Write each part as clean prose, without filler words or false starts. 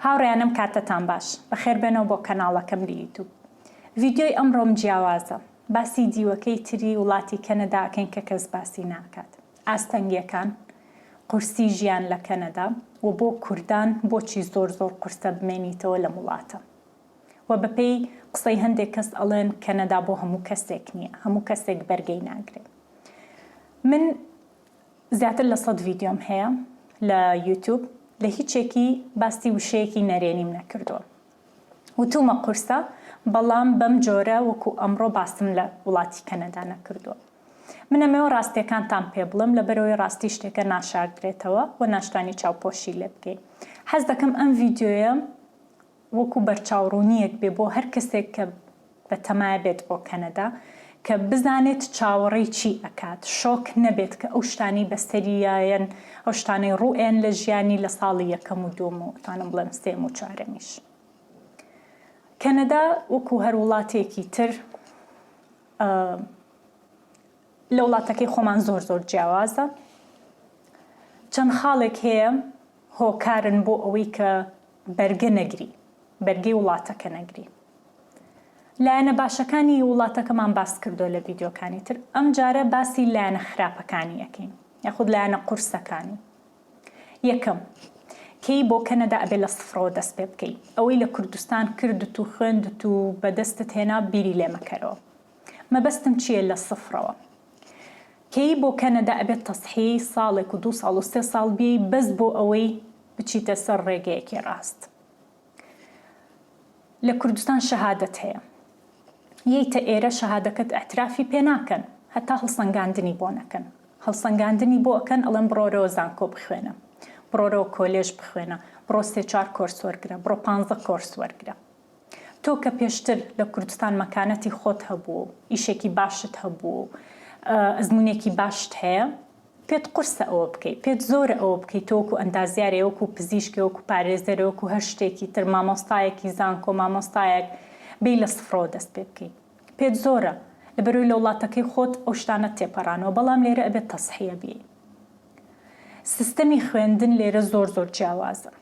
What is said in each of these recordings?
هاوڕێیانم کاتتان باش، بەخێربێنەوە بۆ کەناڵەکەم لە یوتوب. ڤیدیۆی ئەمڕۆم جیاوازە، باسی دیوەکەی تری وڵاتی کەنەدا ئەکەین کە کەس باسی ناکات. ئاستەنگیەکان، قورسی ژیان لە کەنەدا و بۆ کوردان بۆچی زۆر زۆر قورسە بمێنیتەوە لەم وڵاتە. وە بەپێی قسەی هەندێک کەس ئەڵێن کەنەدا بۆ هەموو کەسێک نییە، هەموو کەسێک بەرگەی ناگرێ. من زیاتر لە سەد ڤیدیۆم هەیە لە یوتوب لە هیچێکی باسی وشەیەکی نەرێنیم نەکردووە وتومە قورسە بەڵام بەم جۆرە وەکو ئەمڕۆ باسم لە وڵاتی کەنەدا نەکردووە من ئەمەوە ڕاستیەکانتان پێ بڵێم لەبەرەوەی ڕاستی شتێکە ناشاردرێتەوە و ناشتوانی چاوپۆشی لێ بکەی حەز دەکەم ئەم ڤیدیۆیە وەکو بەرچاوڕوونییەک بێ بۆ هەر کەسێک کە بە تەمایە بێت بۆ کەنەدا کە بزانێت چاوەڕێی چی ئەکات شۆک نەبێت کە ئەو شتانەی بەسەریایەن ئەو شتانەی ڕووئەیەن لە ژیانی لە ساڵی یەکەم و دووەم و ئەتوانم بڵێم سێیەم و چوارەمیش. کەنەدا وەکو هەر وڵاتێکی تر لە وڵاتەکەی خۆمان زۆر زۆر جیاوازە چەند خاڵێک هەیە هۆکارن بۆ ئەوەی کە بەرگە نەگری، بەرگەی وڵاتەکە نەگری. لایەنە باشەکانی وڵاتەکەمان باس کردووە لە ڤیدیۆکانی تر، ئەمجارە باسی لایەنە خراپەکانی ئەکەین یاخود لایەنە قورسەکانی. یەکەم، کەی بۆ کەنەدا ئەبێ لە سفرەوە دەست پێ بکەی. ئەوەی لە کوردستان کردت و خوێندت و بەدەستت هێنا بیری لێ مەکەرەوە. مەبەستم چییە لە سفرەوە؟ کەی بۆ کەنەدا ئەبێت تەسحیەی ساڵێک و دوو ساڵ و سێ ساڵ بیەی بەس بۆ ئەوەی بچیتە سەر ڕێگەیەکی ڕاست. لە کوردستان شەهادەت هەیە. یەیتە ئێرە شەهادەکەت ئیعترافی پێ ناکەن هەتا هەڵسەنگاندنی بۆ نەکەن. هەڵسەنگاندنی بۆ ئەکەن ئەڵێن بڕۆرەوە زانکۆ بخوێنە. بڕۆرەوە کۆلێژ بخوێنە. بڕۆ سێ چوار کۆرس وەرگرە. بڕۆ پانزە کۆرس وەرگرە. تۆ کە پێشتر لە کوردستان مەکانەتی خۆت هەبوو و ئیشێکی باشت هەبوو و ئەزموونێکی باشت هەیە، پێت قورسە ئەوە بکەی، پێت زۆرە ئەوە بکەی تۆ وەکو ئەندازیارێ، وەکو پزیشکێ، وەکو پارێزەرێ، وەکو هەر شتێکی تر، مامۆستایەکی زانکۆ، مامۆستایەک، بێی لە سفرەوە دەست پێ بکەی. پێت زۆرە. لەبەرئەوەی لە وڵاتەکەی خۆت ئەو شتانەت تێپەڕانوە، بەڵام لێرە ئەبێت تەسحیە بیەی. سیستەمی خوێندن لێرە زۆر زۆر جیاوازە.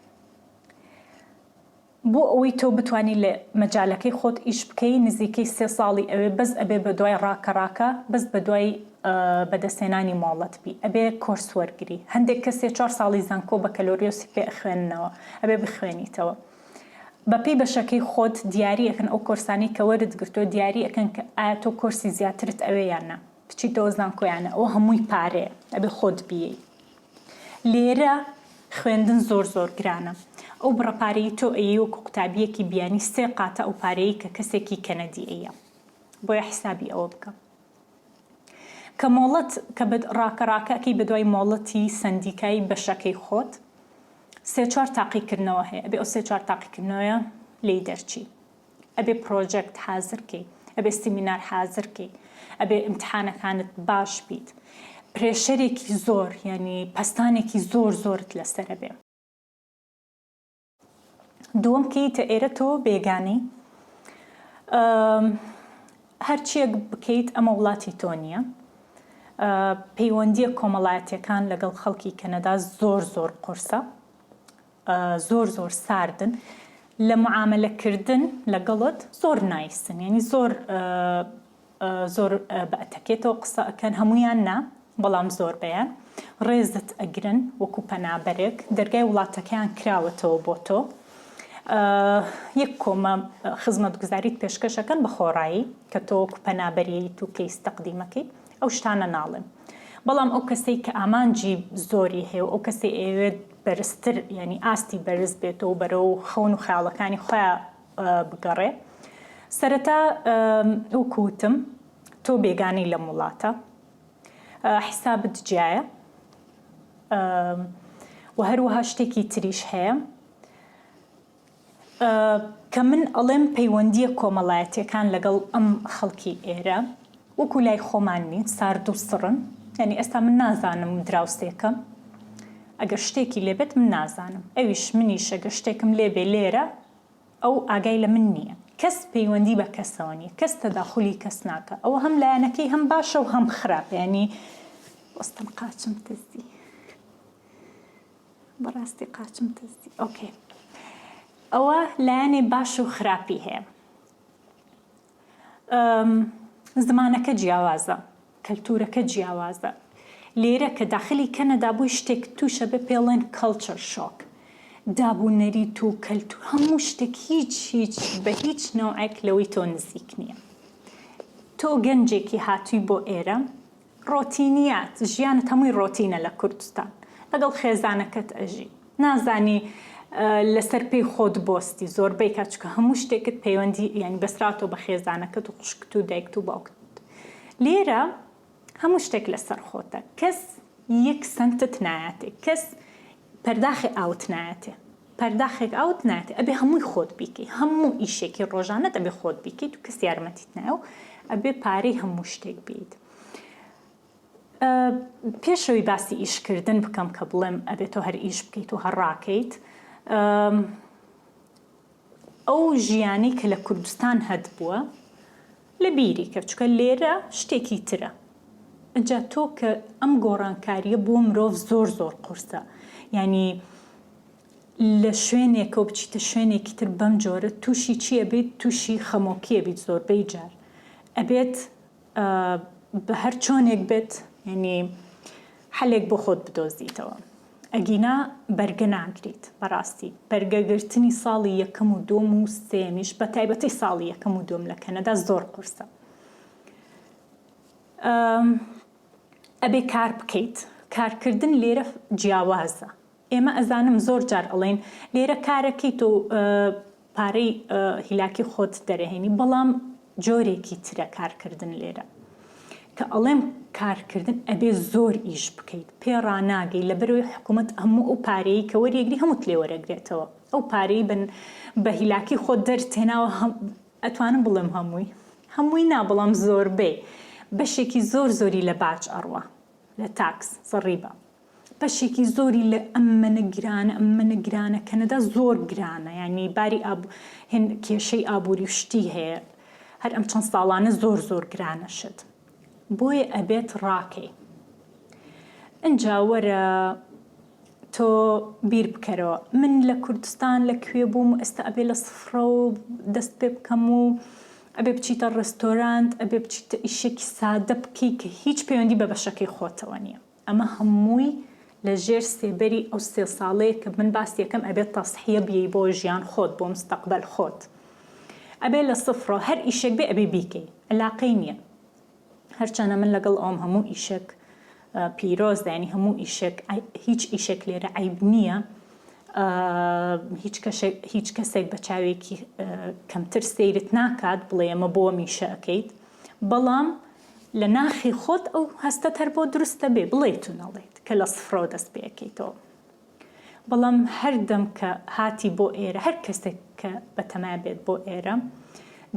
بۆ ئەوەی تۆ بتوانی لە مەجالەکەی خۆت ئیش بکەی نزیکەی سێ ساڵی ئەوێ بەس ئەبێ بەدوای ڕاکە ڕاکە بەس بەدوای بەدەستهێنانی مۆڵەت بی ئەبێ کۆرس وەرگری هەندێک کەس سێ چوار ساڵی زانکۆ بەکەلۆریۆسی پێ ئەخوێننەوە ئەبێ بخوێنیتەوە بەپێی بەشەکەی خۆت دیاری ئەکەن ئەو کۆرسانەی کە وەرت گرتووە دیاری ئەکەن کە ئایا تۆ کۆرسی زیاترت ئەوێ یان نا بچیتەوە زانکۆ یان نا ئەوە هەمووی پارەیە ئەبێ خۆت بیەی. لێرە خوێندن زۆر زۆر گرانە. ئەو بڕە پارەی تۆ ئەیەی وەکو قوتابیەکی بیانی سێ قاتە ئەو پارەیەی کە کەسێکی کەنەدی ئەیە. بۆیە حیسابی ئەوە بکە. کە مۆڵەت کە بە ڕاکە ڕاکە ئەکەی بەدوای مۆڵەتی سەندیکای بەشەکەی خۆت سێ چوار تاقیکردنەوە هەیە ئەبێ ئەو سێ چوار تاقیکردنەوەیە لێی دەرچی. ئەبێ پرۆجێکت حازر کەی ئەبێ سیمینار حازر کەی ئەبێ ئیمتحانەکانت باش بیت pressure ێکی زۆر یانی پەستانێکی زۆر زۆرت لەسەرە بێ. دووەم کەیتە ئێرە تۆ بێگانەی هەرچیەک بکەیت ئەمە وڵاتی تۆ نییە پەیوەندیە کۆمەڵایەتیەکان لەگەڵ خەڵکی کەنەدا زۆر زۆر قورسە زۆر زۆر ساردن لە معامەلە کردن لەگەڵت زۆر nice ن یعنی زۆر زۆر بە ئەتەکێتەوە قسە ئەکەن هەمویان نا بەڵام زۆر بەیان ڕێزت ئەگرن وەکو پەنابەرێک دەرگای وڵاتەکەیان کراوەتەوە بۆ تۆ یەک کۆمە خزمەتگوزاریت پێشکەشەکەن بە خۆڕایی کە تۆ وەکو پەنابەریت و کەیس تەقدیمەکەی ئەو شتانە ناڵێم بەڵام ئەو کەسەی کە ئامانجی زۆری هەیە و ئەو کەسەی ئەیەوێت بەرزتر یانی ئاستی بەرز بێتەوە و بەرەو خەون و خەیاڵەکانی خۆیا بگەڕێ سەرەتا وەکو وتم تۆ بێگانەی لەم وڵاتە حیسابت جیایە و هەروەها شتێکی تریش هەیە کە من ئەڵێم پەیوەندییە کۆمەڵایەتیەکان لەگەڵ ئەم خەڵکی ئێرە وەکو لای خۆمان نین سارد و سڕن یانی ئێستا من نازانم دراوسێکەم ئەگەر شتێکی لێبێت من نازانم ئەویش منیش ئەگەر شتێکم لێبێ لێرە ئەو ئاگای لە من نییە کەس پەیوەندی بە کەسەوە نییە کەس تەداخولی کەس ناکە ئەوە هەم لایەنەکەی هەم باشە و هەم خراپە یانی وەستم قاچم تزی بەڕاستی قاچم تزی okay. ئەوە لایەنێ باش و خراپی هەیە. زمانەکە جیاوازە، کەلتورەکە جیاوازە. لێرە کە داخلی کەنەدا بووی شتێک تووشە بێ پێڵێن culture shock. داب و نەریت و کەلتور هەموو شتێک هیچ هیچ بە هیچ نەوعێک لەوەی تۆ نزیک نییە. تۆ گەنجێکی هاتووی بۆ ئێرە ڕۆتینیات ژیانت هەمووی ڕۆتینە لە کوردستان لەگەڵ خێزانەکەت ئەژی نازانی لەسەر پێی خۆت بۆستی زۆربەی کات چونکە هەموو شتێکت پەیوەندی یانی بەسراتەوە بە خێزانەکەت و خوشکت و دایکت و باوکت لێرە هەموو شتێک لەسەر خۆتە کەس یەک سەنتت نایاتێ کەس پەرداخێ ئاوت نایەتێ پەرداخێک ئاوت نایەتێ ئەبێ هەمووی خۆت بیکەی هەموو ئیشێکی ڕۆژانەت ئەبێ خۆت بیکەیت و کەس یارمەتیت نایە و ئەبێ پارەی هەموو شتێک بیت پێشەوەی باسی ئیشکردن بکەم کە بڵێم ئەبێ تۆ هەر ئیش بکەیت و هەر ڕاکەیت ئەو ژیانەی کە لە کوردستان هەت بووە لە بیری کە چکە لێرە شتێکی ترە ئەجا تۆ کە ئەم گۆڕانکاریە بۆ مرۆڤ زۆر زۆر قورسە یعنی لە شوێنێکەوە بچیتە شوێنێکی تر بەم جۆرە تووشی چی ئەبیت تووشی خەمۆکی ئەبیت زۆربەی جار ئەبێت بە هەر چۆنێک بێت یعنی حەلێک بۆ خۆت بدۆزیتەوە ئەگینا بەرگە ناگریت بەڕاستی بەرگەگرتنی ساڵی یەکەم و دووەم و سێمیش بە تایبەتی ساڵی یەکەم و دووەم لە کەنەدا زۆر قورسە ئەبێ کار بکەیت کارکردن لێرە جیاوازە ئێمە ئەزانم زۆر جار ئەڵێن لێرە کارەکەیت و پارەی هیلاکی خۆت دەرەهێنی بەڵام جۆرێکی ترە کارکردن لێرە کە ئەڵێم کارکردن ئەبێ زۆر ئیش بکەیت پێ ڕاناگەی لەبەرەوەی حکوومەت هەموو ئەو پارەیە کە وەریەگری هەمووت لێ وەرەگرێتەوە ئەو پارەی بن بە هیلاکی خۆت دەرتێناوە ئەتوانم بڵێم هەمووی هەمووی نا بەڵام زۆربەی بەشێکی زۆر زۆری لە باج ئەڕوا لە tax زەڕیبە بەشێکی زۆری لە ئەمەنە گرانە ئەمەنە گرانە کەنەدا زۆر گرانە یانی باری ئاب هێن کێشەی ئابووری و شتی هەیە هەر ئەم چەند ساڵانە زۆر زۆر گرانە شت بۆیە ئەبێت ڕاکەی ئینجا وەرە تۆ بیر بکەرەوە من لە کوردستان لە کوێ بووم و ئێستا ئەبێ لە سفرەوە دەست پێ بکەم و ئەبێ بچیتە ڕێستۆرانت ئەبێ بچیتە ئیشێکی سادە بکەی کە هیچ پەیوەندی بە بەشەکەی خۆتەوە نییە ئەمە هەمووی لە ژێر سێبەری ئەو سێ ساڵەیە کە من باسی ئەکەم ئەبێت تەزحیە بیەی بۆ ژیان خۆت بۆ مستەقبەل خۆت ئەبێ لە سفرەوە هەر ئیشێک بێ ئەبێ بیکەی علاقەی نییە هەرچەنە من لەگەڵ ئەوم هەموو ئیشێک پیرۆزە ینی هەموو ئیشێک هیچ ئیشێک لێرە عیب نییە هیچ کەشێک هیچ کەسێک بە چاوێکی کەمتر سەیرت ناکات بڵێ ئەمە بۆ میشە ئەکەیت بەڵام لە ناخی خۆت ئەو هەستەت هەر بۆ دروست دەبێ بڵێیت و نەڵێیت کە لە سفرەوە دەست پێ ئەکەیتەوە بەڵام هەردەم کە هاتی بۆ ئێرە هەر کەسێک کە بەتەما بێت بۆ ئێرە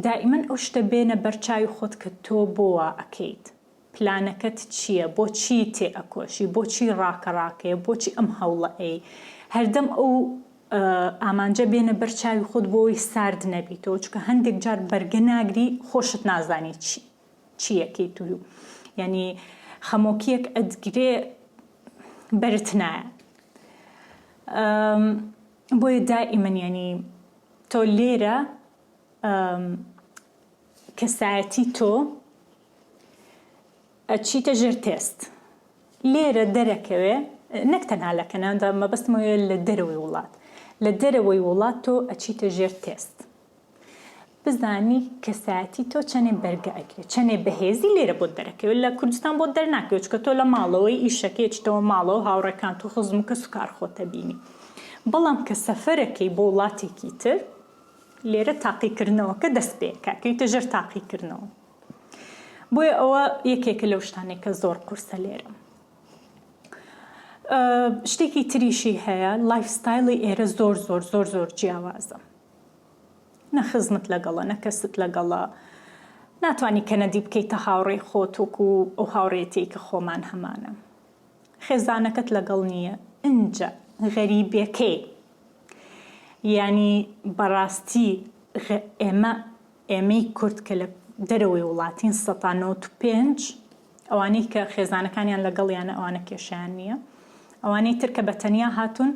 دائیمەن ئەو شتە بێنە بەرچاوی خۆت کە تۆ بۆ وا ئەکەیت پلانەکەت چییە بۆچی تێ ئەکۆشی بۆچی ڕاکە ڕاکەیە بۆچی ئەم هەوڵە ئەی هەردەم ئەو ئامانجە بێنە بەر چاوی خۆت بۆ ئەوەی سارد نەبیتەوە چونکە هەندێک جار بەرگە ناگری خۆشت نازانی چی چیەکەیت و یعنی خەمۆکیەک ئەتگرێ بەرت نایە بۆیە دائیمەن یعنی تۆ لێرە کەسایەتی تۆ ئەچیتە ژێر تێست لێرە دەرەکەوێ نەک تەنها لە کەنەدا مەبەستم ئەوەیە لە دەرەوەی وڵات لە دەرەوەی وڵات تۆ ئەچیتە ژێر تێست بزانی کەسایەتی تۆ چەنێ بەرگە ئەگرێ چەنێ بەهێزی لێرە بۆت دەرەکەوێت لە کوردستان بۆت دەرناکەوێت چونکە تۆ لە ماڵەوەی ئیشەکەی ئەچیتەوە ماڵەوە هاوڕێکانت و خزم و کەس و کار خۆتە بینی بەڵام کە سەفەرەکەی بۆ وڵاتێکی تر لێرە تاقیکردنەوەکە دەست پێ ئەکا کەویتە ژێر تاقیکردنەوە بۆیە ئەوە یەکێکە لەو شتانەی کە زۆر قورسە لێرە. شتێکی تریشی هەیە lifestyle ی ئێرە زۆر زۆر زۆر زۆر جیاوازە. نە خزمت لەگەڵە نە کەست لەگەڵە ناتوانانی کەنەدی بکەیتە هاوڕێی خۆت وەکو ئەو هاوڕێتەی کە خۆمان هەمانە خێزانەکەت لەگەڵ نییە ئینجا غەریبەکەی یانی بەڕاستی ئێمە ئێمەی کورد کە لە دەرەوەی وڵاتین سەتا 95 ئەوانەی کە خێزانەکانیان لەگەڵیانە ئەوانە کێشیان نییە ئەوانەی تر کە بە تەنیا هاتوون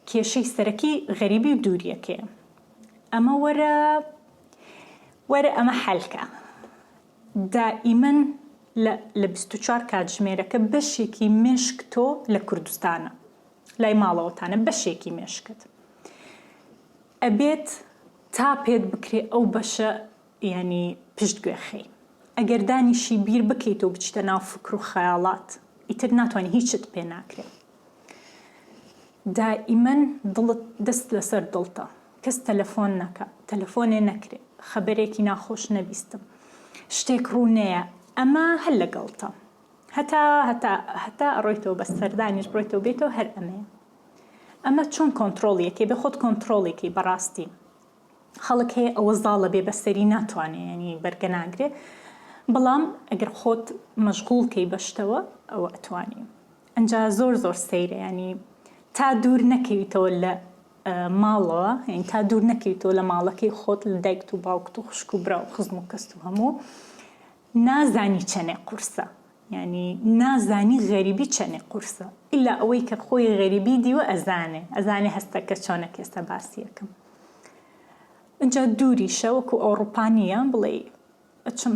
کێشەی سەرەکی غەریبی و دووریەکەیە. ئەمە وەرە وەرە ئەمە حەلکە دائیمەن لە لە 24 کاتژمێرەکە بەشێکی مێشک تۆ لە کوردستانە لای ماڵەوەتانە بەشێکی مێشکت ئەبێت تا پێت بکرێ ئەو بەشە یانی پشت گوێ خەی ئەگەر دانیشی بیر بکەیتەوە بچیتە ناو فکر و خەیاڵات ئیتر ناتوانی هیچت پێ ناکرێ دائیمەن دڵت دەست لەسەر دڵتە کەس تەلەفۆن نەکا تەلەفۆنێ نەکرێ خەبەرێکی ناخۆش نەبیستم شتێک ڕوو نەیە ئەمە هەر لەگەڵتە هەتا هەتا هەتا ئەڕۆیتەوە بە سەردانیش بڕۆیتەوە بێتەوە هەر ئەمەیە ئەمە چۆن کۆنتڕۆڵی ئەکەی بێ خۆت کۆنتڕۆڵی کەی بەڕاستی خەڵک هەیە ئەوە زاڵە بێ بەسەری ناتوانێ ینی بەرگە ناگرێ بەڵام ئەگەر خۆت مەشغوڵ کەی بە شتەوە ئەوە ئەتوانی ئەنجا زۆر زۆر سەیرە ینی تا دوور نەکەویتەوە لە ماڵەوە یعنی تا دوور نەکەویتەوە لە ماڵەکەی خۆت لە دایکت و باوکت و خوشک و برا و خزم و کەست و هەموو نازانی چەنێ قورسە یانی نازانی غەریبی چەنێ قورسە ئیلا ئەوەی کە خۆی غەریبی دیوە ئەزانێ ئەزانێ هەستەکە چۆنە کە ئێستا باسی ئەکەم ئینجا دووریشە وەکو ئەوڕوپا نییە بڵێی ئەچم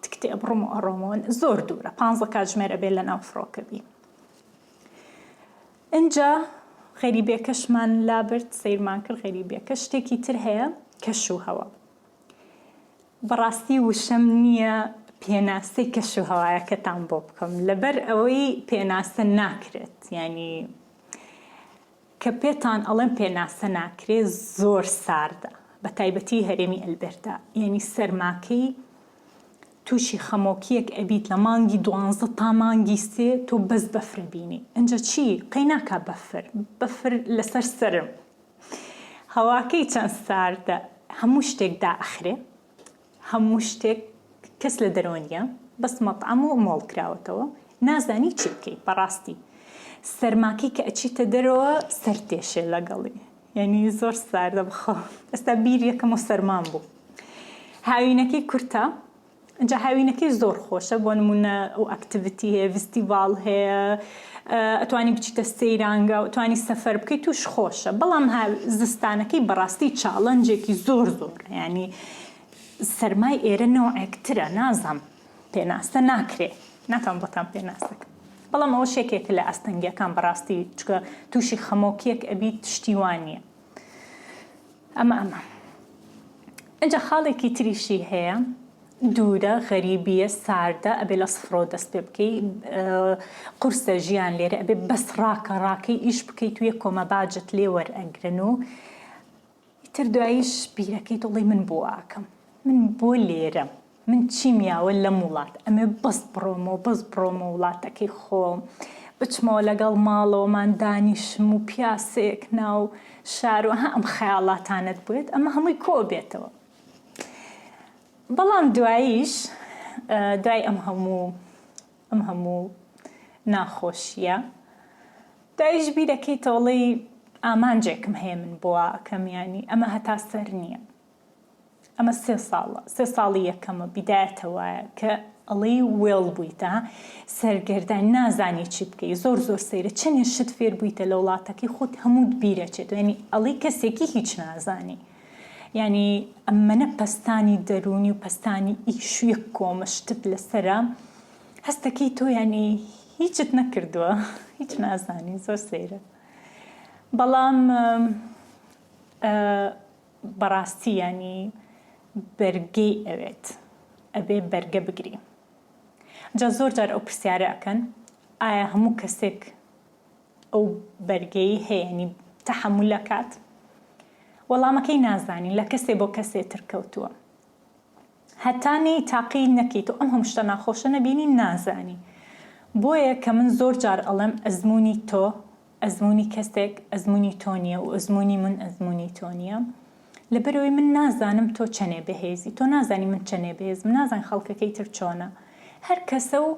تکتێ ئەبڕم و ئەڕۆمەوە زۆر دوورە پانزە کاتژمێر ئەبێ لەناو فڕۆکە بی ئینجا غەریبێکەشمان لابرد سەیرمان کرد غەریبێکە شتێکی تر هەیە کەش و هەوا بەڕاستی وشەم نییە پێناسەی کەش و هەوایەکەتان بۆ بکەم لەبەر ئەوەی پێناسە ناکرێت یانی کە پێتان ئەڵێم پێناسە ناکرێ زۆر ساردە بە تایبەتی هەرێمی ئەلبێرتا یانی سەرماکەی تووشی خەمۆکیەک ئەبیت لە مانگی دوانزە تا مانگی سێ تۆ بەس بەفرە بینی ئەنجا چی قەی ناکا بەفر بەفر لەسەر سەرم هەواکەی چەند ساردە هەموو شتێک دائەخرێ هەموو شتێک کەس لە دەرەوە نییە بەس مەتعەم و مۆڵ کراوەتەوە نازانی چی بکەی بەڕاستی سەرماکەی کە ئەچیتە دەرەوە سەر تێشێ لەگەڵی یعنی زۆر ساردە بخۆ ئێستا بیر یەکەم و سەرمان بوو هاوینەکەی کورتە جا هاوینەکەی زۆر خۆشە بۆ نمونە ئەو activity هەیە ڤستیڤاڵ هەیە ئەتوانی بچیتە سەیرانگا و توانی سەفەر بکەیت توش خۆشە بەڵام زستانەکەی بەڕاستی challenge ێکی زۆر زۆر ینی سەرمای ئێرە نەوعێکترە نازام پێناسە ناکرێ ناتوانم بۆتان پێناسەکەم بەڵام ئەوە شێکێک لە ئاستەنگیەکان بەڕاستی چکە تووشی خەمۆکیەک ئەبیت شتی وان نییە ئەمە ئەمە ئینجا خاڵێکی تریشی هەیە دوورە غەریبیە ساردە ئەبێ لە سفرەوە دەست پێ بکەی قورسە ژیان لێرە ئەبێ بەس ڕاکە ڕاکەی ئیش بکەیت و یەک کۆمە باجت لێ وەرئەگرن و ئیتر دواییش بیرەکەی تۆ بڵێی من بۆ ئاکەم من بۆ لێرەم من چیم یاوە لەم وڵات ئەمێ بەس بڕۆمەوە بەس بڕۆمە وڵاتەکەی خۆم بچمەوە لەگەڵ ماڵەوەمان دانیشم و پیاسەیەک ناو شار و ها ئەم خەیاڵاتانەت بێت ئەمە هەمووی کۆ بێتەوە بەڵام دواییش دوای ئەم هەموو ئەم هەموو ناخۆشیە دواییش بیرەکەیتەوە ڵێی ئامانجێکم هەیە من بۆ وا ئەکەم یانی ئەمە هەتا سەر نییە ئەمە سێ ساڵە سێ ساڵی یەکەمە بیدایەتە وایە کە ئەڵێی وێڵ بوویتە سەرگەردان نازانی چی بکەی زۆر زۆر سەیرە چەندێ شت فێر بوویتە لە وڵاتەکەی خۆت هەمووت بیرەچێتەوە یانی ئەڵێی کەسێکی هیچ نازانی یانی ئەمەنە پەستانی دەروونی و پەستانی ئیش و یەک کۆمە شتت لەسەرە هەستەکەی تۆ یانی هیچت نەکردووە هیچ نازانی زۆر سەیرە بەڵام بەڕاستی یانی بەرگەی ئەوێت ئەبێ بەرگە بگری جا زۆر جار ئەو پرسیارە ئەکەن ئایا هەموو کەسێک ئەو بەرگەی هەیە یانی تەحەمول ئەکات؟ وەڵامەکەی نازانین لە کەسێ بۆ کەسێ تر کەوتووە هەتا نەی تاقی نەکەیت و ئەم هەموو شتە ناخۆشە نەبینی نازانی بۆیە کە من زۆر جار ئەڵێم ئەزموونی تۆ ئەزموونی کەسێک ئەزموونی تۆ نییە و ئەزموونی من ئەزموونی تۆ نییە لەبەرئەوەی من نازانم تۆ چەنێ بەهێزی تۆ نازانی من چەنێ بەهێزم نازانم خەڵکەکەی تر چۆنە هەر کەسە و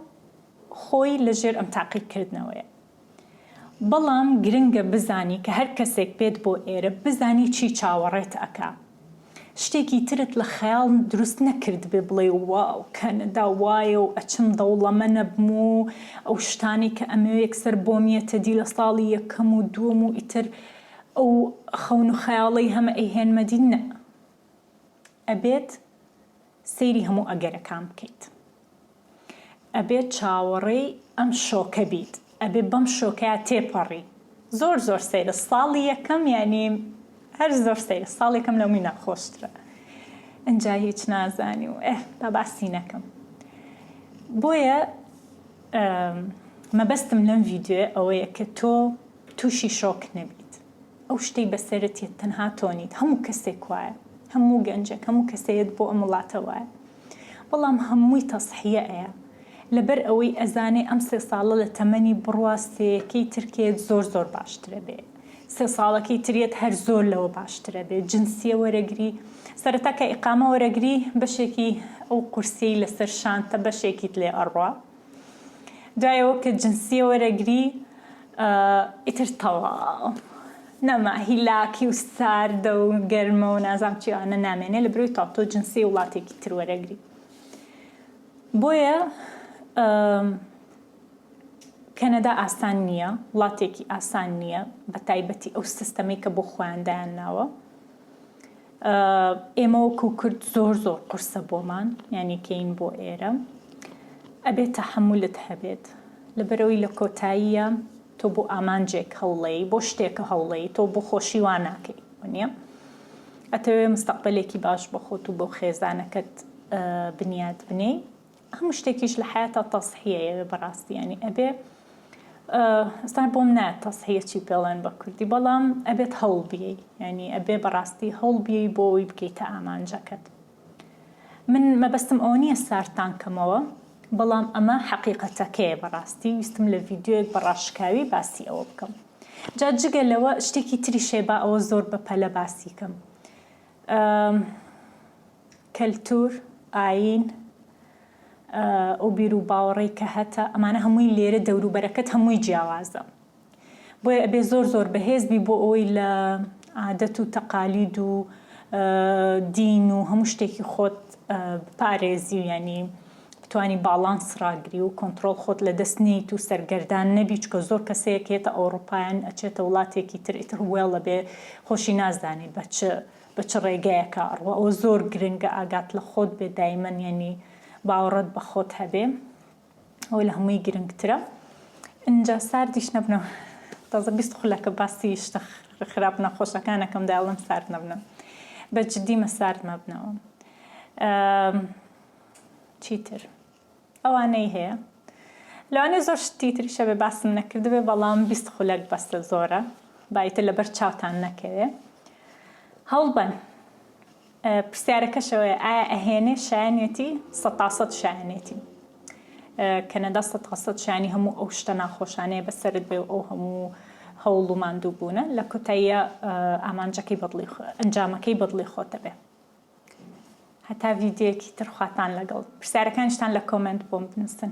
خۆی لە ژێر ئەم تاقیکردنەوەیە. بەڵام گرنگە بزانی کە هەر کەسێک بێت بۆ ئێرە بزانی چی چاوەڕێت ئەکا. شتێکی ترت لە خەیاڵ دروست نەکردبێ بڵێی واو کەنەدا وایە و ئەچم دەوڵەمەنەبم و ئەو شتانەی کە ئەمەوێ یەکسەر بۆم یەتە دی لە ساڵی یەکەم و دووەم و ئیتر ئەو خەون و خەیاڵەی هەمە ئەیهێنمە دی نە. ئەبێت سەیری هەموو ئەگەرەکان بکەیت. ئەبێت چاوەڕێی ئەم شۆکە بیت. ئەبێ بەم شۆکەیا تێپەڕی. زۆر زۆر سەیرە ساڵی یەکەم یانی هەر زۆر سەیرە ساڵی یەکەم لەمووی ناخۆشترە. ئینجا هیچ نازانی و ئێ با باسی نەکەم. بۆیە مەبەستم لەم ڤیدیۆیە ئەوەیە کە تۆ تووشی شۆک نەبیت. ئەو شتەی بەسەرت یەت تەنها تۆ نیت هەموو کەسێک وایە هەموو گەنجێک هەموو کەسێت بۆ ئەم وڵاتە وایە بەڵام هەمووی تەسحیە ئەیە لەبەر ئەوەی ئەزانێ ئەم سێ ساڵە لە تەمەنی بڕوا سێیەکەی تر کێت زۆر زۆر باشترە بێ سێ ساڵەکەی تریەت هەر زۆر لەوە باشترە بێ جنسیە وەرەگری سەرەتا کە ئیقامە وەرەگری بەشێکی ئەو قورسیەی لەسەر شانتە بەشێکیت لێ ئەڕوا دوای ئەوە کە جنسیە وەرەگری ئیتر تەواو نەما هیلاکی و ساردە و گەرمە و نازام چی ئەوانە نامێنێ لە برۆی تاو تۆ جنسی وڵاتێکی تر وەرەگری بۆیە کەنەدا ئاسان نییە وڵاتێکی ئاسان نییە بە تایبەتی ئەو سیستەمەی کە بۆ خۆیان دایان ناوە ئێمە وەکو کورد زۆر زۆر قورسە بۆمان یانی کەین بۆ ئێرە ئەبێت تەحەمولت هەبێت لەبەرەوەی لە کۆتاییە تۆ بۆ ئامانجێک هەوڵەی بۆ شتێکە هەوڵەی تۆ بۆ خۆشی وا ناکەی نییە ئەتەوێ مستەقبلێکی باش بۆ خۆت و بۆ خێزانەکەت بنیات بنێی هەموو شتێکیش لە حەیاتا تەزحیەیە بەڕاستی یانی ئەبێ ئێستا بۆم نایەت تەزحیە چی پێڵێن بە کوردی بەڵام ئەبێت هەوڵ بیەی یانی ئەبێ بەڕاستی هەوڵ بیەی بۆ ئەوەی بگەیتە ئامانجەکەت من مەبەستم ئەوە نییە ساردتان کەمەوە بەڵام ئەمە حەقیقەتەکەیە بەڕاستی ویستم لە ڤیدیۆیەک بە ڕاشکاوی باسی ئەوە بکەم جا جگە لەوە شتێکی تریش هەیە با ئەوە زۆر بەپەلە باسی کەم کەلتور، ئایین، ئەو بیروباوەڕەی کە هەتە، ئەمانە هەمووی لێرە دەوروبەرەکەت هەمووی جیاوازە. بۆیە ئەبێ زۆر زۆر بەهێز بی بۆ ئەوەی لە عادەت و تەقالید و دین و هەموو شتێکی خۆت بپارێزی و یانی بتانی باڵانس ڕاگری و کۆنترۆڵ خۆت لە دەست نەیت و سەرگەردان نەبی چکە زۆر کەسەیەک یەتە ئەوڕوپایان ئەچێتە وڵاتێکی تر ئیتر وێڵە بێ خۆشی نازانێ بە چ بە چ ڕێگایەکا ئەڕوا ئەوە زۆر گرنگە ئاگات لە خۆت بێ دایمەن یانی باوەڕت بە خۆت هەبێ ئەوە لە هەمووی گرنگترە ئینجا ساردیش نەبنەوە تازە 20 خولەکە باسی شتە خراپ نەخۆشەکانەکەم داڵم سارد نەبنەوە بە جدیمە سارد مەبنەوە چیتر ئەوانەی هەیە لەوانەیە زۆر شتی تریش هەبێ باسم نەکردبێ بەڵام 20 خولەک بەسە زۆرە با ئیتر لەبەر چاوتان نەکەوێ هەوڵبەن پرسیارەکەشەوەیە ئایا ئەهێنێ شایەنێتی سەتاسەد شایەنێتی کەنەدا سەتاسەد شایانی هەموو ئەو شتە ناخۆشانەیە بەسەرت بێ و ئەو هەموو هەوڵ و ماندوو بوونە لە کۆتاییە ئامانجەکەی بەدڵی ئەنجامەکەی بەدڵی خۆتە بێ هەتا ڤیدیۆیەکی تر خواتان لەگەڵ پرسیارەکانیشتان لە کۆمێنت بۆم بنووسن.